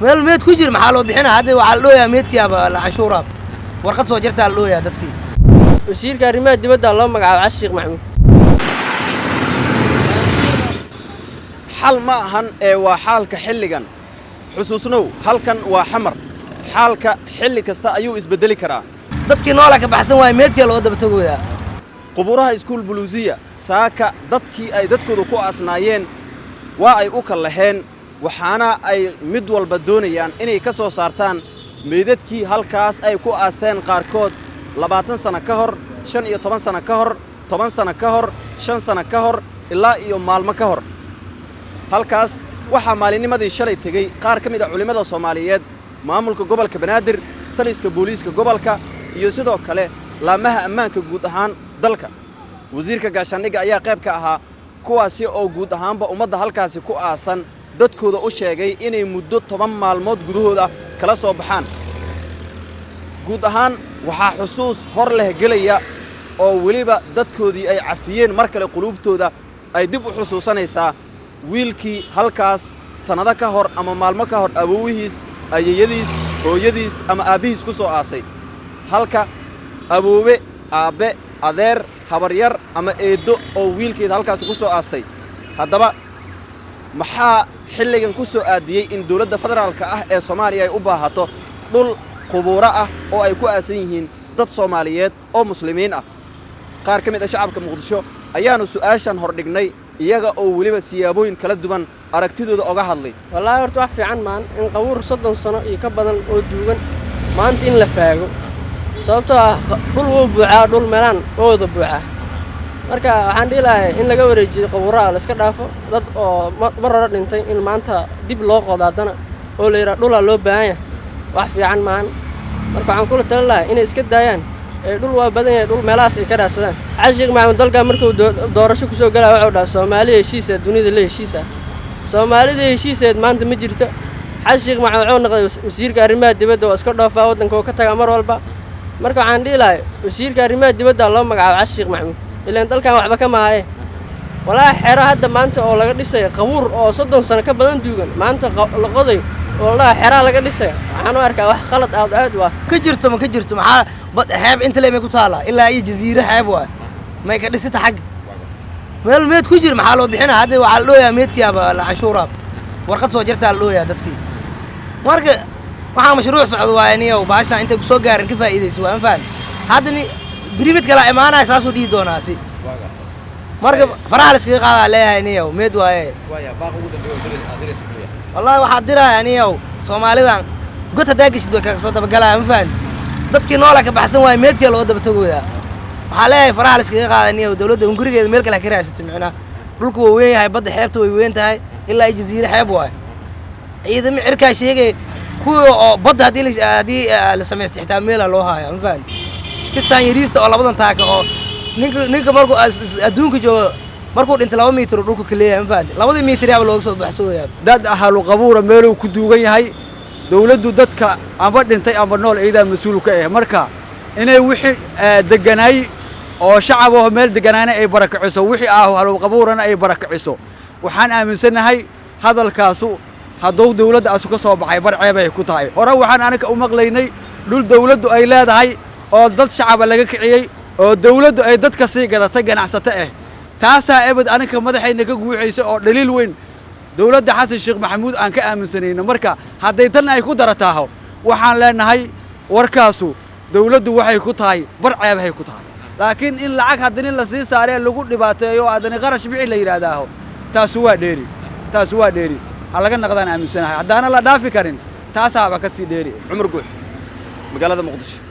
Meel meed ku jir maxaa loo bixinaa? Hadda waxaa la dhooyaa meedkiiaba la canshuuraab, warqad soo jartaa la dhooyaa dadkii. Wasiirka arrimaha dibadda loo magacaabo Xasan Sheekh Maxamuud. Xal ma ahan ee waa xaalka xilligan. Xusuusnow, halkan waa Xamar. Xaalka xilli kasta ayuu isbeddeli karaa. Dadkii noolaa ka baxsan waaye, meedkiia loo daba tagoyaa. Qubuuraha Iskuul Buluusiya saaka dadkii ay dadkooda ku aasnaayeen waa ay u kallaheen, waxaana ay mid walba doonayaan inay ka soo saartaan meydadkii halkaas ay ku aasteen qaarkood 20 sano ka hor, 15 sano ka hor, 10 sano ka hor, 5 sano ka hor, ilaa iyo maalmo ka hor. Halkaas waxaa maalinnimadii shalay tegey qaar ka mid a culimmada Soomaaliyeed, maamulka gobolka Banaadir, taliska booliiska gobolka iyo sidoo kale laamaha ammaanka guud ahaan dalka. Wasiirka gaashaandhigga ayaa qayb ka ahaa kuwaasi oo guud ahaanba ummadda halkaasi ku aasan dadkooda u sheegay inay muddo 10 maalmood gudahooda kala soo baxaan. Guud ahaan waxaa xusuus hor leh gelaya oo weliba dadkoodii ay cafiyeen mar kale quluubtooda ay dib u xusuusanaysaa wiilkii halkaas sannado ka hor ama maalmo ka hor awowihiis, ayeyadiis, hooyadiis ama aabbihiis ku soo aasay. Halka awoowe, aabbe, adeer, habaryar ama eeddo oo wiilkeeda halkaasi ku soo aastay. Haddaba maxaa xilligan ku soo aadiyey in dowladda federaalka ah ee Soomaaliya ay u baahato dhul qubuuro ah oo ay ku aasan yihiin dad Soomaaliyeed oo muslimiin ah? Qaar ka mid ah shacabka Muqdisho ayaannu su'aashan hordhignay, iyaga oo weliba siyaabooyin kala duwan aragtidooda oga hadlay. Wallaahi horta wax fiican maan in qabuur 30 sano iyo ka badan oo duugan maanta in la faago, sababtoo ah dhul wuu buuxaa, dhul meelaan waa wada buuxaa. Marka waxaan dhihi lahay in laga wareejiyo qabuuraha, la iska dhaafo dad oo mar hore dhintay in maanta dib loo qodo haddana oo la yidhaha dhulaa loo baahan yahay, wax fiican maahan. Marka waxaan kula talin lahay inay iska daayaan ee dhul waa badan yahay, dhul meelahaas ay ka raadsadaan. Xasan Sheekh Maxamuud dalkan markuu doorasho kusoo galaya wuxuu dhaha Soomaaliya heshiisa, dunida la heshiisa. Soomaalida heshiiseed maanta ma jirto. Xasan Sheekh Maxamuud wuxuu noqday wasiirka arrimaha dibadda oo iska dhoofaa waddanka oo ka tagaa mar walba. Marka waxaan dhihi lahay wasiirka arrimaha dibadda loo magacaabo Xasan Sheekh Maxamuud, ilaan dalkan waxba ka mahaye. Walaahi xero hadda maanta oo laga dhisayo qabuur oo 30 sano ka badan duugan maanta la qoday oo la dhaha xeraa laga dhisaya, waxaan u arkaa wax qalad aad aad u ah. Ka jirto ma ka jirto? Maxaa bad xeeb inta le may ku taalaa? Ilaa iyo jaziire xeeb waay, may ka dhisita xagga. Meel meed ku jir maxaa loo bixinaa? Hadda waxaa la dhooyaa meedkiiaba la canshuuraab, warqad soo jartaa la dhooyaa dadkii. Marka waxaa mashruuc socdo waaye niyow, baashaan intay kusoo gaarin ka faa'iidayso waa ma fahan. Hadda ni beri mid kala imaanaya saasuu dhihi doonaa si. Marka faraha la iskaga qaadaa leeyahay niyow, meed waaye. Wallahi waxaa diraya niyow, Soomaalidan god haddaa geshid way kaga soo dabagalaya, ma fahan. Dadkii noolaa ka baxsan waaye, meedkiia loo daba tagoyaa. Waxaa leeyahay faraha la iskaga qaada niyow, dowladda hungurigeeda meel kale ha ka raadsata. Micnaha dhulku waa weyn yahay, badda xeebta way weyn tahay, ilaa iyo jaziire xeeb waaye. Ciidamo cirkaa sheegay kuwii oo badda haddii la samaystay xitaa meelaa loo haaya, ma fahan. Kistaan yariista oo labadan taaka oo ninka markuu adduunka joogo markuu dhinta 2 mitir oo dhulka ka leeyahay, ma fahanti, labadii mitir yaaba looga soo baxsooyaa. Dad ahlu qabuura meeluu ku duugan yahay, dawladdu dadka amba dhintay amba nool iyadaa mas-uul ka ah. Marka inay wixii deganaay oo shacab oo meel deganaana ay barakiciso, wixii ahlu qabuurana ay barakiciso, waxaan aaminsannahay hadalkaasu hadduu dawladda asu ka soo baxay bar ceeb ay ku tahay. Hore waxaan anaga u maqlaynay dhul dawladdu ay leedahay oo dad shacaba laga kiciyey oo dawladdu ay dadka sii gadatay ganacsato ah. Taasaa ebed anaga madaxayna ka guuxaysa oo dhaliil weyn dawladda Xasan Sheekh Maxamuud aan ka aaminsanayno. Marka hadday tan ay ku darataaho, waxaan leenahay warkaasu dawladdu waxay ku tahay bar ceebahay ku tahay. Laakiin in lacag haddana la sii saaree lagu dhibaateeyo haddana qarash bixi la yidhaahdaaho, taasu waa dheeri, taasu waa dheeri. Ha laga naqdaan aaminsanahay, haddaana la dhaafi karin taasaaba ka sii dheeri. Cumar Guux, magaalada Muqdisho.